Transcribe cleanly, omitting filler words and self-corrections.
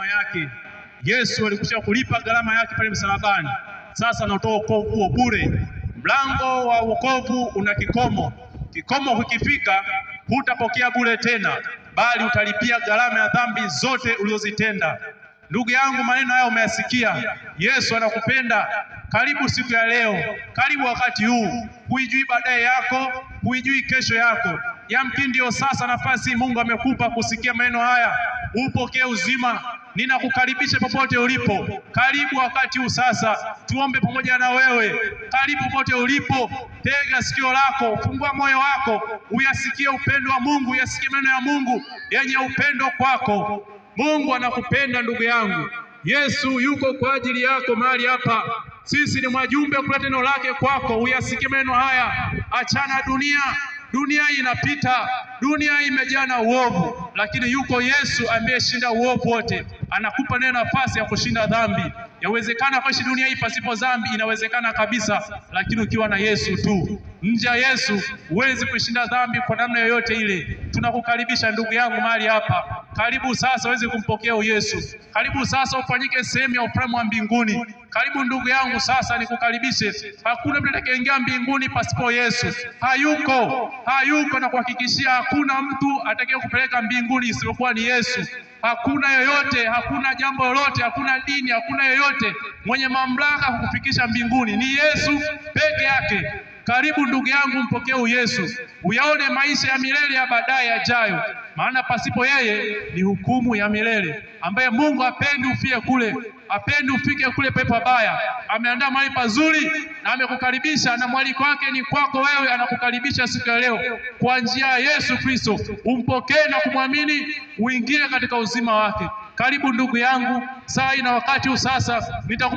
gharama yake. Yesu alikwisha kulipa gharama yake pale msalabani. Sasa anatoa wokovu huo bure. Mlango wa wokovu una kikomo. Kikomo kikifika, hutapokea bure tena, bali utalipia gharama ya dhambi zote ulizozitenda. Ndugu yangu, maneno haya umeyasikia. Yesu anakupenda. Karibu siku ya leo, karibu wakati huu. Huijui baadaye yako, huijui kesho yako. Yamkini ndio sasa nafasi Mungu amekupa kusikia maneno haya, upokee uzima. Ninakukaribisha popote ulipo, karibu wakati huu sasa, tuombe pamoja na wewe. Karibu popote ulipo, tega sikio lako, fungua moyo wako, uyasikie upendo wa Mungu, uyasikie maneno ya Mungu yenye upendo kwako. Mungu anakupenda ndugu yangu. Yesu yuko kwa ajili yako mahali hapa. Sisi ni mwajumbe kuleta neno lake kwako, uyasikie maneno haya. Achana dunia, dunia hii inapita, dunia hii imejaa na uovu, lakini yuko Yesu ameshinda uovu wote. Anakupa naye nafasi ya kushinda dhambi. Yawezekana kuishi dunia hii pasipo dhambi, inawezekana kabisa, lakini ukiwa na Yesu tu. Nje ya Yesu huwezi kushinda dhambi kwa namna yoyote ile. Tunakukaribisha ndugu yangu mahali hapa. Karibu sasa uweze kumpokea Yesu. Karibu sasa ufanyike sehemu ya ufalme wa mbinguni. Karibu ndugu yangu, sasa nikukaribishe. Hakuna mtu atakayeingia mbinguni pasipo Yesu. Hayuko, hayuko, na kuhakikishia hakuna mtu atakayekupeleka mbinguni isipokuwa ni Yesu. Hakuna yoyote, hakuna jambo lolote, hakuna dini, hakuna yoyote mwenye mamlaka kukufikisha mbinguni, ni Yesu peke yake. Karibu ndugu yangu, mpokee Yesu, uyaone maisha ya milele ya baadaye yajayo, maana pasipo yeye ni hukumu ya milele, ambaye Mungu hapendi ufie kule, hapendi ufike kule pepo pabaya. Ameandaa mahali pazuri na amekukaribisha, na mwaliko wake ni kwako wewe, anakukaribisha siku ya leo kwa njia ya Yesu Kristo. Umpokee na kumwamini, uingie katika uzima wake. Karibu ndugu yangu, saa hii na wakati huu sasa nitakupa